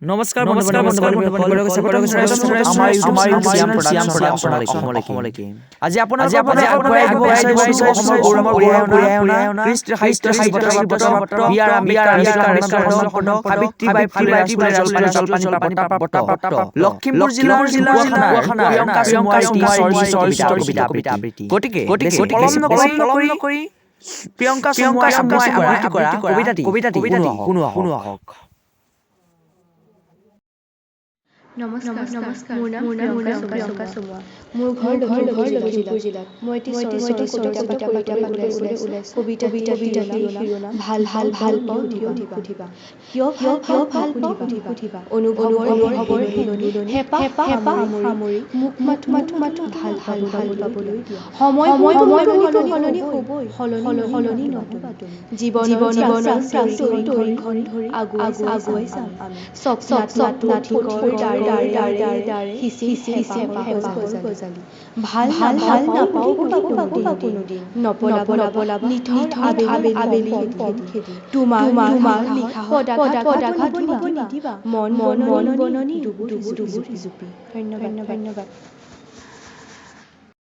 নমস্কাৰ, নমস্কাৰ, আমাৰ অসমলৈকে আজি আপোনালোকৰ আগবঢ়াই দিব বিচাৰিছো অসমৰ গৌৰৱ কঢ়িয়াই অনা কৃষ্টি সাহিত্য বি আৰ আম্বেদকাৰ সাবিত্ৰীবাই ফুলে জলপানী বঁটা প্ৰাপ্ত লখিমপুৰ জিলাৰ ঢকুৱাখনাৰ প্ৰিয়ংকা চমুৱাৰ কবিতা আবৃত্তি। গতিকে পলম নকৰি প্ৰিয়ংকা চমুৱাই আবৃত্তি কৰা কবিতাটি শুনো আহক। নমস্কাৰ, নমস্কাৰ, মোৰ নাম প্ৰিয়ংকা চমুৱা। মোৰ ঘৰ লখিমপুৰ জিলাত। মই এটি চৰকাৰী কবিতা পাঠ কৰিবলৈ ওলাইছো। কবিতা শিৰোনাম ভাল ভাল ভাল পাওঁ কিয় সুধিবা, কিয় ভাল ভাল পাওঁ সুধিবা, অনুভৱৰ হেলনি হেঁপাহ সামৰি মোক মাথো মাথো ভাল ভাল ভাল পাবলৈ দিয়া। সময় বহুতো সলনি হ'বই, সলনি সলনি নহ'বা তুমি। জীৱনৰ তৰিখন ধৰি আগুৱাই আগুৱাই যাম আমি। চব চব নাথিকৰ দাৰে সিঁচি হেঁপাহৰ গজালি। ভাল ভাল নাপাওঁ বুলি কোনোদিন নপলাবা নিথৰ আবেলি খেদি। তোমাৰ লিখা পদাঘাত নিদিবা মন মন বননি ডুবুৰ জুপি। ধন্যবাদ, ধন্যবাদ।